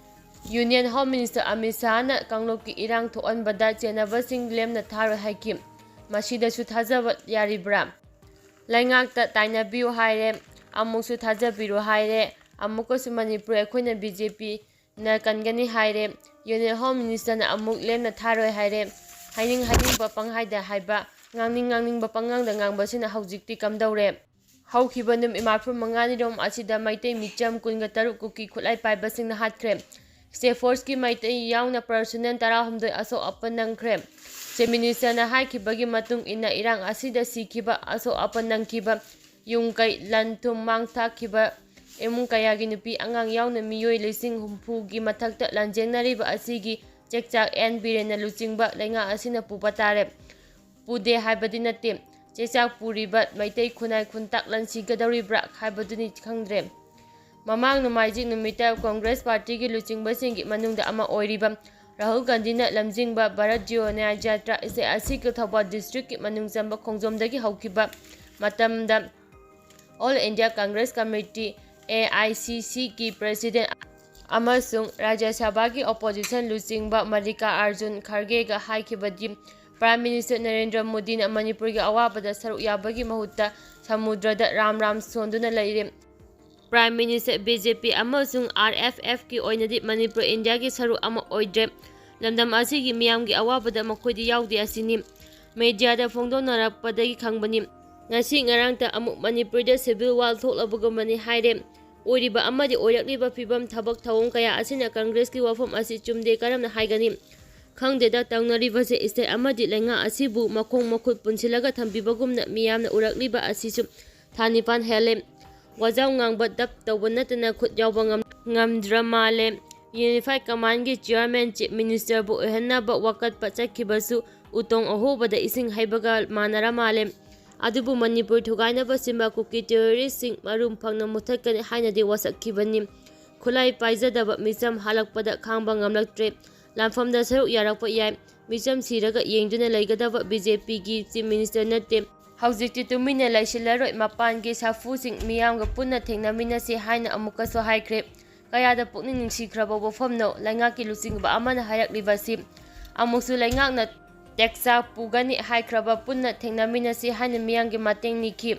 ꯌꯨꯅꯤꯌꯟ ꯍꯣꯝ ꯃꯤꯅꯤꯁꯇꯔ ꯑꯃꯤꯠ ꯁꯥꯍꯅ ꯀꯥꯡꯂꯨꯞꯀꯤ ꯏꯔꯥꯡ ꯊꯣꯛꯍꯟꯕꯗ ꯆꯦꯟꯅꯕꯁꯤꯡ ꯂꯦꯝꯅ ꯊꯥꯔꯣꯏ ꯍꯥꯏꯈꯤ꯫ ꯃꯁꯤꯗꯁꯨ ꯊꯥꯖꯕ ꯌꯥꯔꯤꯕ꯭ꯔꯥ? ꯂꯩꯉꯥꯛꯇ ꯇꯥꯏꯅꯕꯤꯌꯨ ꯍꯥꯏꯔꯦ, ꯑꯃꯨꯛꯁꯨ ꯊꯥꯖꯕꯤꯔꯣ ꯍꯥꯏꯔꯦ, ꯑꯃꯨꯛꯀꯁꯨ ꯃꯅꯤꯄꯨꯔ ꯑꯩꯈꯣꯏꯅ ꯕꯤ ꯖꯦ ꯄꯤꯅ ꯀꯟꯒꯅꯤ ꯍꯥꯏꯔꯦ, ꯌꯨꯅꯤꯌꯟ ꯍꯣꯝ ꯃꯤꯅꯤꯁꯇꯔꯅ ꯑꯃꯨꯛ ꯂꯦꯝꯅ ꯊꯥꯔꯣꯏ ꯍꯥꯏꯔꯦ, ꯍꯥꯏꯅꯤꯡ ꯍꯥꯏꯅꯤꯡꯕ ꯄꯪꯍꯥꯏꯗ ꯍꯥꯏꯕ, ꯉꯥꯡꯅꯤꯡ ꯉꯥꯡꯅꯤꯡꯕ ꯄꯪꯉꯥꯡꯗ ꯉꯥꯡꯕꯁꯤꯅ ꯍꯧꯖꯤꯛꯇꯤ ꯀꯝꯗꯧꯔꯦ? ꯍꯧꯈꯤꯕ ꯅꯨꯃꯤꯠ ꯃꯔꯐꯨ ꯃꯉꯥꯅꯤꯔꯣꯝ ꯑꯁꯤꯗ ꯃꯩꯇꯩ ꯃꯤꯆꯝ ꯀꯨꯟꯒ ꯇꯔꯨꯛ ꯀꯨꯀꯤ ꯈꯨꯠꯂꯥꯏ ꯄꯥꯏꯕꯁꯤꯡꯅ ꯍꯥꯠꯈ꯭ꯔꯦ꯫ ꯁ꯭ꯇꯦꯐꯣꯔꯁꯀꯤ ꯃꯩꯇꯩ ꯌꯥꯎꯅ ꯄꯔꯁꯅꯦꯜ ꯇꯔꯥꯍꯨꯝꯗꯣꯏ ꯑꯁꯣꯛ ꯑꯄꯟ ꯅꯪꯈ꯭ꯔꯦ꯫ ꯆꯤꯐ ꯃꯤꯅꯤꯁꯇꯔꯅ ꯍꯥꯏꯈꯤꯕꯒꯤ ꯃꯇꯨꯡ ꯏꯟꯅ ꯏꯔꯥꯡ ꯑꯁꯤꯗ ꯁꯤꯈꯤꯕ, ꯑꯁꯣꯛ ꯑꯄꯟ ꯅꯪꯈꯤꯕ, ꯌꯨꯝ ꯀꯩ, ꯂꯟ ꯊꯨꯝ ꯃꯥꯡ ꯊꯥꯛꯈꯤꯕ ꯏꯃꯨꯡ ꯀꯌꯥꯒꯤ ꯅꯨꯄꯤ ꯑꯉꯥꯡ ꯌꯥꯎꯅ ꯃꯤꯑꯣꯏ ꯂꯤꯁꯤꯡ ꯍꯨꯝꯐꯨꯒꯤ ꯃꯊꯛꯇ ꯂꯥꯟꯖꯦꯡꯅꯔꯤꯕ ꯑꯁꯤꯒꯤ ꯆꯦꯛꯆꯥꯛ ꯑꯦꯟ ꯕꯤꯔꯦꯟꯅ ꯂꯨꯆꯤꯡꯕ ꯂꯩꯉꯥꯛ ꯑꯁꯤꯅ ꯄꯨꯕ ꯇꯥꯔꯦ꯫ ꯄꯨꯗꯦ ꯍꯥꯏꯕꯗꯤ ꯅꯠꯇꯦ꯫ ꯆꯦꯛꯆꯥꯛ ꯄꯨꯔꯤꯕ ꯃꯩꯇꯩ ꯈꯨꯟꯅꯥꯏ ꯈꯨꯟꯇꯥꯛ ꯂꯟꯁꯤꯒꯗꯧꯔꯤꯕ꯭ꯔꯥ ꯍꯥꯏꯕꯗꯨꯅꯤ ꯈꯪꯗ꯭ꯔꯦ꯫ ꯃꯃꯥꯡ ꯅꯣꯡꯃꯥꯏꯖꯤꯡ ꯅꯨꯃꯤꯠꯇ ꯀꯣꯡꯒ꯭ꯔꯦꯁ ꯄꯥꯔꯇꯤꯒꯤ ꯂꯨꯆꯤꯡꯕꯁꯤꯡꯒꯤ ꯃꯅꯨꯡꯗ ꯑꯃ ꯑꯣꯏꯔꯤꯕ ꯔꯥꯍꯨꯜ ꯒꯥꯟꯙꯤꯅ ꯂꯝꯖꯤꯡꯕ ꯚꯥꯔꯠ ꯖꯣꯗꯣ ꯅ꯭ꯌꯥꯌ ꯌꯥꯇ꯭ꯔꯥ ꯏꯁꯩ ꯑꯁꯤ ꯊꯧꯕꯥꯜ ꯗꯤꯁꯇ꯭ꯔꯤꯛꯀꯤ ꯃꯅꯨꯡ ꯆꯟꯕ ꯈꯣꯡꯖꯣꯝꯗꯒꯤ ꯍꯧꯈꯤꯕ ꯃꯇꯝꯗ all India Congress committee, A I C ꯁꯤꯒꯤ ꯄ꯭ꯔꯦꯁꯤꯗꯦꯟ ꯑꯃꯁꯨꯡ ꯔꯥꯖ꯭ꯌ ꯁꯚꯥꯒꯤ ꯑꯣꯄꯣꯖꯤꯁꯟ ꯂꯨꯆꯤꯡꯕ ꯃꯜꯂꯤꯀꯥ ꯑꯥꯔꯖꯨꯟ ꯈꯥꯔꯒꯦꯒ ꯍꯥꯏꯈꯤꯕꯗꯤ, Prime Minister ꯅꯔꯦꯟꯗ꯭ꯔ ꯃꯣꯗꯤꯅ ꯃꯅꯤꯄꯨꯔꯒꯤ ꯑꯋꯥꯕꯗ ꯁꯔꯨꯛ ꯌꯥꯕꯒꯤ ꯃꯍꯨꯠꯇ ꯁꯃꯨꯗ꯭ꯔꯗ ꯔꯥꯝ ꯔꯥꯝ ꯁꯣꯟꯗꯨꯅ ꯂꯩꯔꯦ꯫ Prime Minister, BJP ꯑꯃꯁꯨꯡ RFFꯀꯤ ꯑꯣꯏꯅꯗꯤ ꯃꯅꯤꯄꯨꯔ ꯏꯟꯗꯤꯌꯥꯒꯤ ꯁꯔꯨꯛ ꯑꯃ ꯑꯣꯏꯗ꯭ꯔꯦ꯫ ꯂꯝꯗꯝ ꯑꯁꯤꯒꯤ ꯃꯤꯌꯥꯝꯒꯤ ꯑꯋꯥꯕꯗ ꯃꯈꯣꯏꯗꯤ ꯌꯥꯎꯗꯦ ꯑꯁꯤꯅꯤ꯫ Mediaꯗ ꯐꯣꯡꯗꯣꯛꯅꯔꯛꯄꯗꯒꯤ ꯈꯪꯕꯅꯤ꯫ ꯉꯁꯤ ꯉꯔꯥꯡꯇ ꯑꯃꯨꯛ ꯃꯅꯤꯄꯨꯔꯗ civil war ꯊꯣꯛꯂꯕꯒꯨꯝꯕꯅꯤ ꯍꯥꯏꯔꯦ꯫ ꯑꯣꯏꯔꯤꯕ ꯑꯃꯗꯤ ꯑꯣꯏꯔꯛꯂꯤꯕ ꯐꯤꯕꯝ, ꯊꯕꯛ ꯊꯧꯑꯣꯡ ꯀꯌꯥ ꯑꯁꯤꯅ ꯀꯪꯒ꯭ꯔꯦꯁꯀꯤ ꯋꯥꯐꯝ ꯑꯁꯤ ꯆꯨꯝꯗꯦ ꯀꯔꯝꯅ ꯍꯥꯏꯒꯅꯤ? ꯈꯪꯗꯦꯗ, ꯇꯧꯅꯔꯤꯕꯁꯦ꯫ State ꯑꯃꯗꯤ ꯂꯩꯉꯥꯛ ꯑꯁꯤꯕꯨ ꯃꯈꯣꯡ ꯃꯈꯨꯠ ꯄꯨꯟꯁꯤꯜꯂꯒ ꯊꯝꯕꯤꯕꯒꯨꯝꯅ ꯃꯤꯌꯥꯝꯅ ꯎꯔꯛꯂꯤꯕ ꯑꯁꯤꯁꯨ ꯊꯥ ꯅꯤꯄꯥꯟ ꯍꯦꯜꯂꯦ꯫ ꯋꯥꯖꯥꯎ ꯉꯥꯡꯕ, ꯗꯞ ꯇꯧꯕ ꯅꯠꯇꯅ ꯈꯨꯠ ꯌꯥꯎꯕ ꯉꯝ-, ꯉꯝꯗ꯭ꯔ ꯃꯥꯜꯂꯦ꯫ Unified Commandꯒꯤ Chairman Chief Ministerꯕꯨ ꯑꯣꯏꯍꯟꯅꯕ ꯋꯥꯀꯠꯄ ꯆꯠꯈꯤꯕꯁꯨ ꯎꯇꯣꯡ ꯑꯍꯣꯕꯗ ꯏꯁꯤꯡ ꯍꯩꯕꯒ ꯃꯥꯟꯅꯔ ꯃꯥꯜꯂꯦ꯫ ꯑꯗꯨꯕꯨ ꯃꯅꯤꯄꯨꯔ ꯊꯨꯒꯥꯏꯅꯕ ꯁꯤꯟꯕ ꯀꯨꯀꯤ terroristꯁꯤꯡ ꯃꯔꯨꯝ ꯐꯪꯅ ꯃꯨꯊꯠꯀꯅꯤ ꯍꯥꯏꯅꯗꯤ ꯋꯥꯁꯛꯈꯤꯕꯅꯤ꯫ ꯈꯨꯠꯂꯥꯏ ꯄꯥꯏꯖꯗꯕ ꯃꯤꯆꯝ ꯍꯜꯂꯛꯄꯗ ꯈꯥꯡꯕ ꯉꯝꯂꯛꯇ꯭ꯔꯦ꯫ ꯂꯥꯟꯐꯝꯗ ꯁꯔꯨꯛ ꯌꯥꯔꯛꯄ ꯌꯥꯏ꯫ ꯃꯤꯆꯝ ꯁꯤꯔꯒ ꯌꯦꯡꯗꯨꯅ ꯂꯩꯒꯗꯕ BJPꯒꯤ Chief Minister ꯅꯠꯇꯦ꯫ ꯍꯧꯖꯤꯛꯇꯤ ꯇꯨꯃꯤꯟꯅ ꯂꯩꯁꯤꯜꯂꯔꯣꯏ꯫ ꯃꯄꯥꯟꯒꯤ ꯁꯥꯐꯨꯁꯤꯡ ꯃꯤꯌꯥꯝꯒ ꯄꯨꯟꯅ ꯊꯦꯡꯅꯃꯤꯟꯅꯁꯤ ꯍꯥꯏꯅ ꯑꯃꯨꯛꯀꯁꯨ ꯍꯥꯏꯈ꯭ꯔꯦ꯫ ꯀꯌꯥꯗ ꯄꯨꯛꯅꯤꯡ ꯅꯨꯡꯁꯤꯈ꯭ꯔꯕ ꯋꯥꯐꯝꯅꯣ ꯂꯩꯉꯥꯛꯀꯤ ꯂꯨꯆꯤꯡꯕ ꯑꯃꯅ ꯍꯥꯏꯔꯛꯂꯤꯕꯁꯤ꯫ ꯑꯃꯨꯛꯁꯨ ꯂꯩꯉꯥꯛꯅ ꯇꯦꯛꯆꯥ ꯄꯨꯒꯅꯤ ꯍꯥꯏꯈ꯭ꯔꯕ ꯄꯨꯟꯅ ꯊꯦꯡꯅꯃꯤꯟꯅꯁꯤ ꯍꯥꯏꯅ ꯃꯤꯌꯥꯝꯒꯤ ꯃꯇꯦꯡ ꯅꯤꯈꯤ꯫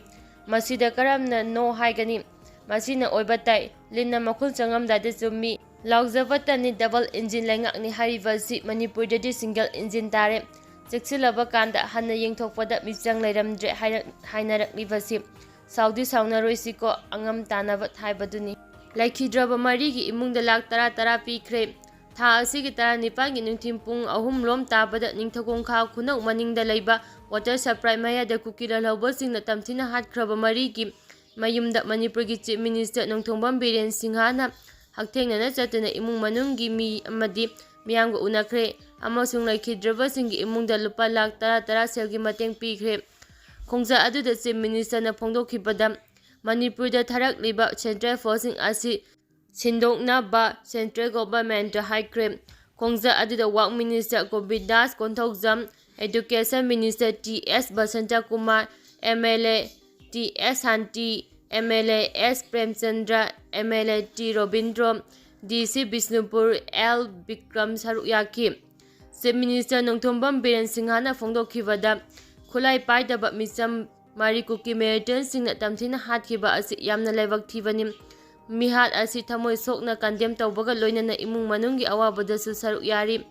ꯃꯁꯤꯗ ꯀꯔꯝꯅ no ꯍꯥꯏꯒꯅꯤ? ꯃꯁꯤꯅ ꯑꯣꯏꯕ ꯇꯥꯏ꯫ ꯂꯤꯟꯅ ꯃꯈꯨꯜ ꯆꯪꯉꯝꯗꯥꯏꯗ ꯆꯨꯝꯃꯤ꯫ ꯂꯥꯎꯖꯕꯇꯅꯤ, double engine ꯂꯩꯉꯥꯛꯅꯤ ꯍꯥꯏꯔꯤꯕ ꯑꯁꯤ ꯃꯅꯤꯄꯨꯔꯗꯗꯤ single engine ꯇꯥꯔꯦ꯫ ꯆꯦꯛꯁꯤꯜꯂꯕ ꯀꯥꯟꯗ ꯍꯟꯅ ꯌꯦꯡꯊꯣꯛꯄꯗ ꯃꯤꯆꯪ ꯂꯩꯔꯝꯗ꯭ꯔꯦ ꯍꯥꯏꯔꯛ-, ꯍꯥꯏꯅꯔꯛꯂꯤꯕꯁꯤ꯫ ꯁꯥꯎꯗꯤ ꯁꯥꯎꯅꯔꯣꯏꯁꯤꯀꯣ, ꯑꯉꯝ ꯇꯥꯟꯅꯕ ꯍꯥꯏꯕꯗꯨꯅꯤ꯫ ꯂꯩꯈꯤꯗ꯭ꯔꯕ ꯃꯔꯤꯒꯤ ꯏꯃꯨꯡꯗ ꯂꯥꯈ ꯇꯔꯥ ꯇꯔꯥ ꯄꯤꯈ꯭ꯔꯦ꯫ ꯊꯥ ꯑꯁꯤꯒꯤ ꯇꯔꯥꯅꯤꯄꯥꯟꯒꯤ ꯅꯨꯡꯊꯤꯜ ꯄꯨꯡ ꯑꯍꯨꯝ ꯔꯣꯝ ꯇꯥꯕꯗ ꯅꯤꯡꯊꯧꯈꯣꯡ ꯈꯥ ꯈꯨꯅꯧ ꯃꯅꯤꯡꯗ ꯂꯩꯕ water supply ꯃꯌꯥꯗ ꯀꯨꯀꯤ ꯂꯥꯜꯍꯧꯕꯁꯤꯡꯅ ꯇꯝꯊꯤꯅ ꯍꯥꯠꯈ꯭ꯔꯕ ꯃꯔꯤꯒꯤ ꯃꯌꯨꯝꯗ ꯃꯅꯤꯄꯨꯔꯒꯤ Chief Minister ꯅꯣꯡꯊꯣꯝꯕꯝ ꯕꯤꯔꯦꯟ ꯁꯤꯡꯍꯅ ꯍꯛꯊꯦꯡꯅꯅ ꯆꯠꯇꯨꯅ ꯏꯃꯨꯡ ꯃꯅꯨꯡꯒꯤ ꯃꯤ ꯑꯃꯗꯤ ꯃꯤꯌꯥꯝꯒ ꯎꯅꯈ꯭ꯔꯦ ꯑꯃꯁꯨꯡ ꯂꯩꯈꯤꯗ꯭ꯔꯕꯁꯤꯡꯒꯤ ꯏꯃꯨꯡꯗ ꯂꯨꯄꯥ ꯂꯥꯈ ꯇꯔꯥ ꯇꯔꯥ ꯁꯦꯜꯒꯤ ꯃꯇꯦꯡ ꯄꯤꯈ꯭ꯔꯦ꯫ ꯈꯣꯡꯖꯠ ꯑꯗꯨꯗ Chief Ministerꯅ ꯐꯣꯡꯗꯣꯛꯈꯤꯕꯗ, ꯃꯅꯤꯄꯨꯔꯗ ꯊꯥꯔꯛꯂꯤꯕ central forceꯁꯤꯡ ꯑꯁꯤ ꯁꯤꯟꯗꯣꯛꯅꯕ central governmentꯇ ꯍꯥꯏꯈ꯭ꯔꯦ꯫ ꯈꯣꯡꯖꯠ ꯑꯗꯨꯗ Work Minister Govindas Konthoujam, Education Minister T S Basanta Kumar, MLA T S Shanti, MLA S Premchandra, MLA T Robindro, DC Bishnupur L Bikram ꯁꯔꯨꯛ ꯌꯥꯈꯤ꯫ Chief Minister ꯅꯣꯡꯊꯣꯝꯕꯝ ꯕꯤꯔꯦꯟ ꯁꯤꯡꯍꯅ ꯐꯣꯡꯗꯣꯛꯈꯤꯕꯗ, ꯈꯨꯠꯂꯥꯏ ꯄꯥꯏꯗꯕ ꯃꯤꯆꯝ ꯃꯔꯤ ꯀꯨꯀꯤ militantꯁꯤꯡꯅ ꯇꯝꯊꯤꯅ ꯍꯥꯠꯈꯤꯕ ꯑꯁꯤ ꯌꯥꯝꯅ ꯂꯥꯏꯕꯛ ꯊꯤꯕꯅꯤ꯫ ꯃꯤꯍꯥꯠ ꯑꯁꯤ ꯊꯃꯣꯏ ꯁꯣꯛꯅ condemn ꯇꯧꯕꯒ ꯂꯣꯏꯅꯅ ꯏꯃꯨꯡ ꯃꯅꯨꯡꯒꯤ ꯑꯋꯥꯕꯗꯁꯨ ꯁꯔꯨꯛ ꯌꯥꯔꯤ꯫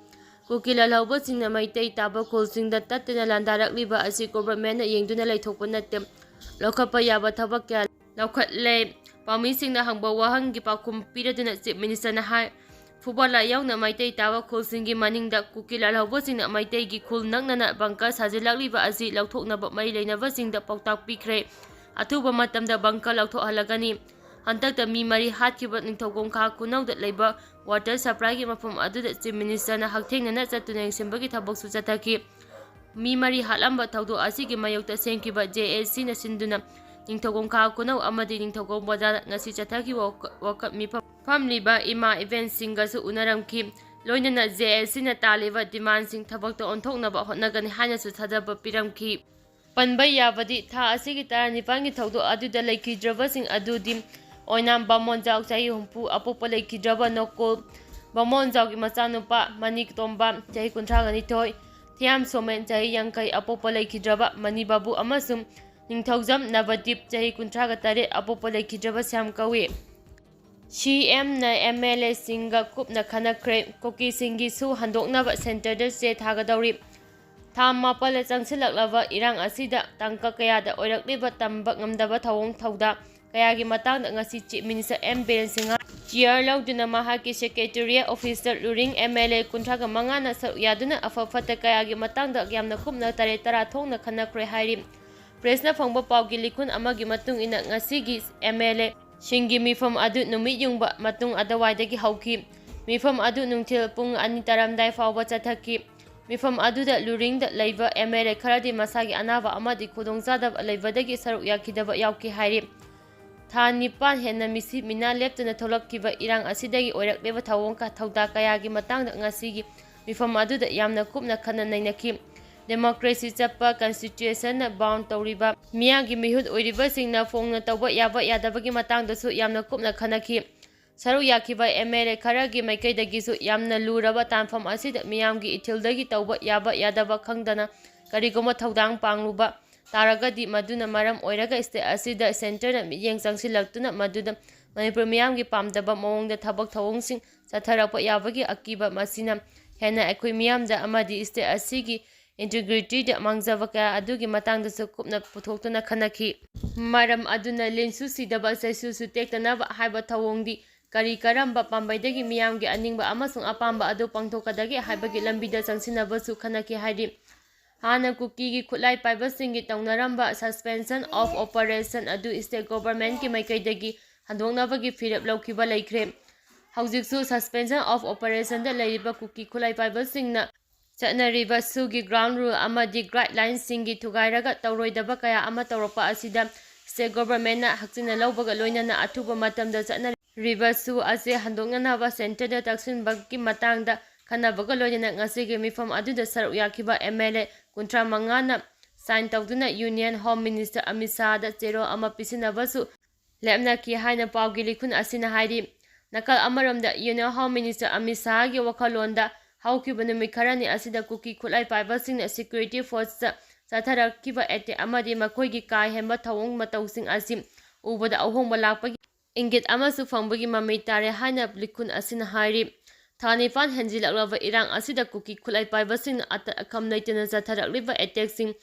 ꯀꯨꯀꯤ ꯂꯥꯜꯍꯧꯕꯁꯤꯡꯅ ꯃꯩꯇꯩ ꯇꯥꯕ ꯈꯨꯜꯁꯤꯡꯗ ꯇꯠꯇꯅ ꯂꯥꯟꯗꯥꯔꯛꯂꯤꯕ ꯑꯁꯤ governmentꯅ ꯌꯦꯡꯗꯨꯅ ꯂꯩꯊꯣꯛꯄ ꯅꯠꯇꯦ꯫ ꯂꯧꯈꯠꯄ ꯌꯥꯕ ꯊꯕꯛ ꯀꯌꯥ ꯂꯧꯈꯠꯂꯦ꯫ ꯄꯥꯎꯃꯤꯁꯤꯡꯅ ꯍꯪꯕ ꯋꯥꯍꯪꯒꯤ ꯄꯥꯎꯈꯨꯝ ꯄꯤꯔꯗꯨꯅ Chief Ministerꯅ ꯍꯥꯏ, ꯐꯨꯕꯂꯥ ꯌꯥꯎꯅ ꯃꯩꯇꯩ ꯇꯥꯕ ꯈꯨꯜꯁꯤꯡꯒꯤ ꯃꯅꯤꯡꯗ ꯀꯨꯀꯤ ꯂꯥꯜꯍꯧꯕꯁꯤꯡꯅ ꯃꯩꯇꯩꯒꯤ ꯈꯨꯜ ꯅꯛꯅꯅ bunker ꯁꯥꯖꯤꯜꯂꯛꯂꯤꯕ ꯑꯁꯤ ꯂꯧꯊꯣꯛꯅꯕ ꯃꯔꯤ ꯂꯩꯅꯕꯁꯤꯡꯗ ꯄꯥꯎꯇꯥꯛ ꯄꯤꯈ꯭ꯔꯦ꯫ ꯑꯊꯨꯕ ꯃꯇꯝꯗ bunker ꯂꯧꯊꯣꯛꯍꯜꯂꯒꯅꯤ꯫ ꯍꯟꯗꯛꯇ ꯃꯤ ꯃꯔꯤ ꯍꯥꯠꯈꯤꯕ ꯅꯤꯡꯊꯧꯈꯣꯡ ꯈꯥ ꯈꯨꯅꯧꯗ ꯂꯩꯕ water supplyꯒꯤ ꯃꯐꯝ ꯑꯗꯨꯗ Chief Ministerꯅ ꯍꯛꯊꯦꯡꯅꯅ ꯆꯠꯇꯨꯅ ꯌꯦꯡꯁꯤꯟꯕꯒꯤ ꯊꯕꯛꯁꯨ ꯆꯠꯊꯈꯤ꯫ ꯃꯤ ꯃꯔꯤ ꯍꯥꯠꯂꯝꯕ ꯊꯧꯗꯣꯛ ꯑꯁꯤꯒꯤ ꯃꯥꯌꯣꯛꯇ ꯁꯦꯝꯈꯤꯕ JACꯅ ꯁꯤꯟꯗꯨꯅ ꯅꯤꯡꯊꯧꯈꯣꯡ ꯈꯥ ꯈꯨꯅꯧ ꯑꯃꯗꯤ ꯅꯤꯡꯊꯧꯈꯣꯡ ꯕꯖꯥꯔꯗ ꯉꯁꯤ ꯆꯠꯊꯈꯤꯕ ꯋꯥꯀ-, ꯋꯥꯀꯠ ꯃꯤꯐꯝ ꯐꯝꯂꯤꯕ ꯏꯃꯥ ꯏꯕꯦꯟꯁꯤꯡꯒꯁꯨ ꯎꯅꯔꯝꯈꯤ꯫ ꯂꯣꯏꯅꯅ JACꯅ ꯇꯥꯜꯂꯤꯕ demandꯁꯤꯡ ꯊꯕꯛꯇ ꯑꯣꯟꯊꯣꯛꯅꯕ ꯍꯣꯠꯅꯒꯅꯤ ꯍꯥꯏꯅꯁꯨ ꯊꯥꯖꯕ ꯄꯤꯔꯝꯈꯤ꯫ ꯄꯟꯕ ꯌꯥꯕꯗꯤ, ꯊꯥ ꯑꯁꯤꯒꯤ ꯇꯔꯥꯅꯤꯄꯥꯟꯒꯤ ꯊꯧꯗꯣꯛ ꯑꯗꯨꯗ ꯂꯩꯈꯤꯗ꯭ꯔꯕꯁꯤꯡ ꯑꯗꯨꯗꯤ ꯑꯣꯏꯅꯥꯝ ꯕꯥꯃꯣꯟꯖꯥꯎ, ꯆꯍꯤ ꯍꯨꯝꯐꯨ, ꯑꯄꯣꯛꯄ ꯂꯩꯈꯤꯗ꯭ꯔꯕ ꯅꯣꯀꯣꯜ ꯕꯥꯃꯣꯟꯖꯥꯎꯒꯤ ꯃꯆꯥꯅꯨꯄꯥ ꯃꯅꯤꯇꯣꯝꯕ, ꯆꯍꯤ ꯀꯨꯟꯊ꯭ꯔꯥꯒ ꯅꯤꯊꯣꯏ, ꯊꯤꯌꯥꯝ ꯁꯣꯃꯦꯟ, ꯆꯍꯤ ꯌꯥꯡꯈꯩ, ꯑꯄꯣꯛꯄ ꯂꯩꯈꯤꯗ꯭ꯔꯕ ꯃꯅꯤ ꯕꯥꯕꯨ ꯑꯃꯁꯨꯡ ꯅꯤꯡꯊꯧꯖꯝ ꯅꯕꯗꯤꯞ, ꯆꯍꯤ ꯀꯨꯟꯊ꯭ꯔꯥꯒ ꯇꯔꯦꯠ, ꯑꯄꯣꯛꯄ ꯂꯩꯈꯤꯗ꯭ꯔꯕ ꯁ꯭ꯌꯥꯝ ꯀꯧꯏ꯫ CMꯅ MLAꯁꯤꯡꯒ ꯀꯨꯞꯅ ꯈꯟꯅꯈ꯭ꯔꯦ꯫ ꯀꯨꯀꯤꯁꯤꯡꯒꯤꯁꯨ ꯍꯟꯗꯣꯛꯅꯕ centreꯗ ꯆꯦ ꯊꯥꯒꯗꯧꯔꯤ꯫ ꯊꯥ ꯃꯥꯄꯜ ꯆꯪꯁꯤꯜꯂꯛꯂꯕ ꯏꯔꯥꯡ ꯑꯁꯤꯗ ꯇꯥꯡꯀꯛ ꯀꯌꯥꯗ ꯑꯣꯏꯔꯛꯂꯤꯕ ꯇꯝꯕ ꯉꯝꯗꯕ ꯊꯧꯑꯣꯡ ꯊꯧꯗꯥ ꯀꯌꯥꯒꯤ ꯃꯇꯥꯡꯗ ꯉꯁꯤ Chief Minister M Biren Singh chair ꯂꯧꯗꯨꯅ ꯃꯍꯥꯛꯀꯤ secretariat officeꯇ ꯂꯨꯔꯤꯡ MLA ꯀꯨꯟꯊ꯭ꯔꯥꯒ ꯃꯉꯥꯅ ꯁꯔꯨꯛ ꯌꯥꯗꯨꯅ ꯑꯐ ꯐꯠꯇ ꯀꯌꯥꯒꯤ ꯃꯇꯥꯡꯗ ꯌꯥꯝꯅ ꯀꯨꯞꯅ ꯇꯔꯦꯠ ꯇꯔꯥ ꯊꯣꯛꯅ ꯈꯟꯅꯈ꯭ꯔꯦ ꯍꯥꯏꯔꯤ꯫ Pressꯅ ꯐꯪꯕ ꯄꯥꯎꯒꯤ ꯂꯤꯈꯨꯟ ꯑꯃꯒꯤ ꯃꯇꯨꯡ ꯏꯟꯅ, ꯉꯁꯤꯒꯤ MLAꯁꯤꯡꯒꯤ ꯃꯤꯐꯝ ꯑꯗꯨ ꯅꯨꯃꯤꯠ ꯌꯨꯡꯕ ꯃꯇꯨꯡ ꯑꯗꯨꯋꯥꯏꯗꯒꯤ ꯍꯧꯈꯤ꯫ ꯃꯤꯐꯝ ꯑꯗꯨ ꯅꯨꯡꯊꯤꯜ ꯄꯨꯡ ꯑꯅꯤ ꯇꯥꯔꯝꯗꯥꯏ ꯐꯥꯎꯕ ꯆꯠꯊꯈꯤ꯫ ꯃꯤꯐꯝ ꯑꯗꯨꯗ ꯂꯨꯔꯤꯡꯗ ꯂꯩꯕ MLA ꯈꯔꯗꯤ ꯃꯁꯥꯒꯤ ꯑꯅꯥꯕ ꯑꯃꯗꯤ ꯈꯨꯗꯣꯡꯆꯥꯗꯕ ꯂꯩꯕꯗꯒꯤ ꯁꯔꯨꯛ ꯌꯥꯈꯤꯗꯕ ꯌꯥꯎꯈꯤ ꯍꯥꯏꯔꯤ꯫ ꯊꯥ ꯅꯤꯄꯥꯟ ꯍꯦꯟꯅ ꯃꯤꯁꯤ ꯃꯤꯅꯥ ꯂꯦꯞꯇꯅ ꯊꯣꯛꯂꯛꯈꯤꯕ ꯏꯔꯥꯡ ꯑꯁꯤꯗꯒꯤ ꯑꯣꯏꯔꯛꯂꯤꯕ ꯊꯧꯑꯣꯡ ꯀ-, ꯊꯧꯗꯥ ꯀꯌꯥꯒꯤ ꯃꯇꯥꯡꯗ ꯉꯁꯤꯒꯤ ꯃꯤꯐꯝ ꯑꯗꯨꯗ ꯌꯥꯝꯅ ꯀꯨꯞꯅ ꯈꯟꯅ ꯅꯩꯅꯈꯤ꯫ Democracy ꯆꯠꯄ, constitutionꯅ bound ꯇꯧꯔꯤꯕ ꯃꯤꯌꯥꯝꯒꯤ ꯃꯤꯍꯨꯠ ꯑꯣꯏꯔꯤꯕꯁꯤꯡꯅ ꯐꯣꯡꯅ ꯇꯧꯕ ꯌꯥꯕ ꯌꯥꯗꯕꯒꯤ ꯃꯇꯥꯡꯗꯁꯨ ꯌꯥꯝꯅ ꯀꯨꯞꯅ ꯈꯟꯅꯈꯤ꯫ ꯁꯔꯨꯛ ꯌꯥꯈꯤꯕ ꯑꯦꯝ ꯑꯦꯜ ꯑꯦ ꯈꯔꯒꯤ ꯃꯥꯏꯀꯩꯗꯒꯤꯁꯨ ꯌꯥꯝꯅ ꯂꯨꯔꯕ ꯇꯥꯟꯐꯝ ꯑꯁꯤꯗ ꯃꯤꯌꯥꯝꯒꯤ ꯏꯊꯤꯜꯗꯒꯤ ꯇꯧꯕ ꯌꯥꯕ ꯌꯥꯗꯕ ꯈꯪꯗꯅ ꯀꯔꯤꯒꯨꯝꯕ ꯊꯧꯗꯥꯡ ꯄꯥꯡꯂꯨꯕ ꯇꯥꯔꯒꯗꯤ, ꯃꯗꯨꯅ ꯃꯔꯝ ꯑꯣꯏꯔꯒ ꯁ꯭ꯇꯦꯠ ꯑꯁꯤꯗ ꯁꯦꯟꯇꯔꯅ ꯃꯤꯠꯌꯦꯡ ꯆꯪꯁꯤꯜꯂꯛꯇꯨꯅ ꯃꯗꯨꯗ ꯃꯅꯤꯄꯨꯔ ꯃꯤꯌꯥꯝꯒꯤ ꯄꯥꯝꯗꯕ ꯃꯑꯣꯡꯗ ꯊꯕꯛ ꯊꯧꯑꯣꯡꯁꯤꯡ ꯆꯠꯊꯔꯛꯄ ꯌꯥꯕꯒꯤ ꯑꯀꯤꯕ ꯃꯁꯤꯅ ꯍꯦꯟꯅ ꯑꯩꯈꯣꯏ ꯃꯤꯌꯥꯝꯗ ꯑꯃꯗꯤ ꯁ꯭ꯇꯦꯠ ꯑꯁꯤꯒꯤ ꯏꯟꯇꯤꯒ꯭ꯔꯤꯇꯤꯗ ꯃꯥꯡꯖꯕ ꯀꯌꯥ ꯑꯗꯨꯒꯤ ꯃꯇꯥꯡꯗꯁꯨ ꯀꯨꯞꯅ ꯄꯨꯊꯣꯛꯇꯨꯅ ꯈꯟꯅꯈꯤ꯫ ꯃꯔꯝ ꯑꯗꯨꯅ ꯂꯦꯡꯁꯨ ꯁꯤꯗꯕ, ꯆꯩꯁꯨꯁꯨ ꯇꯦꯛꯇꯅꯕ ꯍꯥꯏꯕ ꯊꯧꯑꯣꯡꯗꯤ ꯀꯔꯤ ꯀꯔꯝꯕ ꯄꯥꯝꯕꯩꯗꯒꯤ ꯃꯤꯌꯥꯝꯒꯤ ꯑꯅꯤꯡꯕ ꯑꯃꯁꯨꯡ ꯑꯄꯥꯝꯕ ꯑꯗꯨ ꯄꯥꯡꯊꯣꯛꯀꯗꯒꯦ ꯍꯥꯏꯕꯒꯤ ꯂꯝꯕꯤꯗ ꯆꯪꯁꯤꯟꯅꯕꯁꯨ ꯈꯟꯅꯈꯤ ꯍꯥꯏꯔꯤ꯫ ꯍꯥꯟꯅ ꯀꯨꯀꯤꯒꯤ ꯈꯨꯠꯂꯥꯏ ꯄꯥꯏꯕꯁꯤꯡꯒꯤ ꯇꯧꯅꯔꯝꯕ suspension of operation ꯑꯗꯨ state governmentꯀꯤ ꯃꯥꯏꯀꯩꯗꯒꯤ ꯍꯟꯗꯣꯛꯅꯕꯒꯤ ꯐꯤꯔꯦꯞ ꯂꯧꯈꯤꯕ ꯂꯩꯈ꯭ꯔꯦ꯫ ꯍꯧꯖꯤꯛꯁꯨ suspension of operationꯗ ꯂꯩꯔꯤꯕ ꯀꯨꯀꯤ ꯈꯨꯠꯂꯥꯏ ꯄꯥꯏꯕꯁꯤꯡꯅ ꯆꯠꯅꯔꯤꯕ ꯁꯨꯒꯤ ground rule ꯑꯃꯗꯤ guidelinesꯁꯤꯡꯒꯤ ꯊꯨꯒꯥꯏꯔꯒ ꯇꯧꯔꯣꯏꯗꯕ ꯀꯌꯥ ꯑꯃ ꯇꯧꯔꯛꯄ ꯑꯁꯤꯗ state governmentꯅ ꯍꯛꯆꯤꯟꯅ ꯂꯧꯕꯒ ꯂꯣꯏꯅꯅ ꯑꯊꯨꯕ ꯃꯇꯝꯗ ꯆꯠꯅꯔꯤꯕ ꯁꯨ ꯑꯁꯤ ꯍꯟꯗꯣꯛꯅꯅꯕ centreꯗ ꯇꯛꯁꯤꯟꯕꯒꯤ ꯃꯇꯥꯡꯗ ꯈꯟꯅꯕꯒ ꯂꯣꯏꯅꯅ ꯉꯁꯤꯒꯤ ꯃꯤꯐꯝ ꯑꯗꯨꯗ ꯁꯔꯨꯛ ꯌꯥꯈꯤꯕ MLA ꯀꯨꯟꯊ꯭ꯔꯥ ꯃꯉꯥꯅ sign ꯇꯧꯗꯨꯅ Union Home Minister ꯑꯃꯤꯠ ꯁꯥꯍꯗ ꯆꯦꯔꯣꯜ ꯑꯃ ꯄꯤꯁꯤꯟꯅꯕꯁꯨ ꯂꯦꯞꯅꯈꯤ ꯍꯥꯏꯅ ꯄꯥꯎꯒꯤ ꯂꯤꯈꯨꯟ ꯑꯁꯤꯅ ꯍꯥꯏꯔꯤ꯫ ꯅꯥꯀꯜ ꯑꯃꯔꯣꯝꯗ Union Home Minister ꯑꯃꯤꯠ ꯁꯥꯍꯒꯤ ꯋꯥꯈꯜꯂꯣꯟꯗ ꯍꯧꯈꯤꯕ ꯅꯨꯃꯤꯠ ꯈꯔꯅꯤ ꯑꯁꯤꯗ ꯀꯨꯀꯤ ꯈꯨꯠꯂꯥꯏ ꯄꯥꯏꯕꯁꯤꯡꯅ security forceꯇ ꯆꯠꯊꯔꯛꯈꯤꯕ attack ꯑꯃꯗꯤ ꯃꯈꯣꯏꯒꯤ ꯀꯥ ꯍꯦꯟꯕ ꯊꯧꯑꯣꯡ ꯃꯇꯧꯁꯤꯡ ꯑꯁꯤ ꯎꯕꯗ ꯑꯍꯣꯡꯕ ꯂꯥꯛꯄꯒꯤ ꯏꯪꯒꯤꯠ ꯑꯃꯁꯨ ꯐꯪꯕꯒꯤ ꯃꯃꯤ ꯇꯥꯔꯦ ꯍꯥꯏꯅ ꯂꯤꯈꯨꯟ ꯑꯁꯤꯅ ꯍꯥꯏꯔꯤ꯫ ꯊꯥ ꯅꯤꯄꯥꯟ ꯍꯦꯟꯖꯤꯜꯂꯛꯂꯕ ꯏꯔꯥꯡ ꯑꯁꯤꯗ ꯀꯨꯀꯤ ꯈꯨꯠꯂꯥꯏ ꯄꯥꯏꯕꯁꯤꯡꯅ ꯑꯇ-, ꯑꯈꯝ ꯂꯩꯇꯅ ꯆꯠꯊꯔꯛꯂꯤꯕ attackꯁꯤꯡ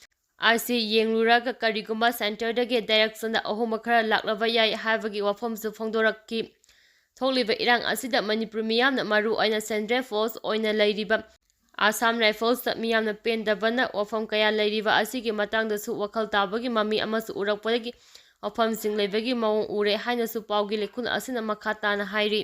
ꯑꯁꯤ ꯌꯦꯡꯂꯨꯔꯒ ꯀꯔꯤꯒꯨꯝꯕ centreꯗꯒꯤ directionꯗ ꯑꯍꯣꯡꯕ ꯈꯔ ꯂꯥꯛꯂꯕ ꯌꯥꯏ ꯍꯥꯏꯕꯒꯤ ꯋꯥꯐꯝꯁꯨ ꯐꯣꯡꯗꯣꯔꯛꯈꯤ꯫ ꯊꯣꯛꯂꯤꯕ ꯏꯔꯥꯡ ꯑꯁꯤꯗ ꯃꯅꯤꯄꯨꯔ ꯃꯤꯌꯥꯝꯅ ꯃꯔꯨ ꯑꯣꯏꯅ central force ꯑꯣꯏꯅ ꯂꯩꯔꯤꯕ Assam Riflesꯇ ꯃꯤꯌꯥꯝꯅ ꯄꯦꯟꯗꯕꯅ ꯋꯥꯐꯝ ꯀꯌꯥ ꯂꯩꯔꯤꯕ ꯑꯁꯤꯒꯤ ꯃꯇꯥꯡꯗꯁꯨ ꯋꯥꯈꯜ ꯇꯥꯕꯒꯤ ꯃꯃꯤ ꯑꯃꯁꯨ ꯎꯔꯛꯄꯗꯒꯤ ꯋꯥꯐꯝꯁꯤꯡ ꯂꯩꯕꯒꯤ ꯃꯑꯣꯡ ꯎꯔꯦ ꯍꯥꯏꯅꯁꯨ ꯄꯥꯎꯒꯤ ꯂꯤꯈꯨꯟ ꯑꯁꯤꯅ ꯃꯈꯥ ꯇꯥꯅ ꯍꯥꯏꯔꯤ꯫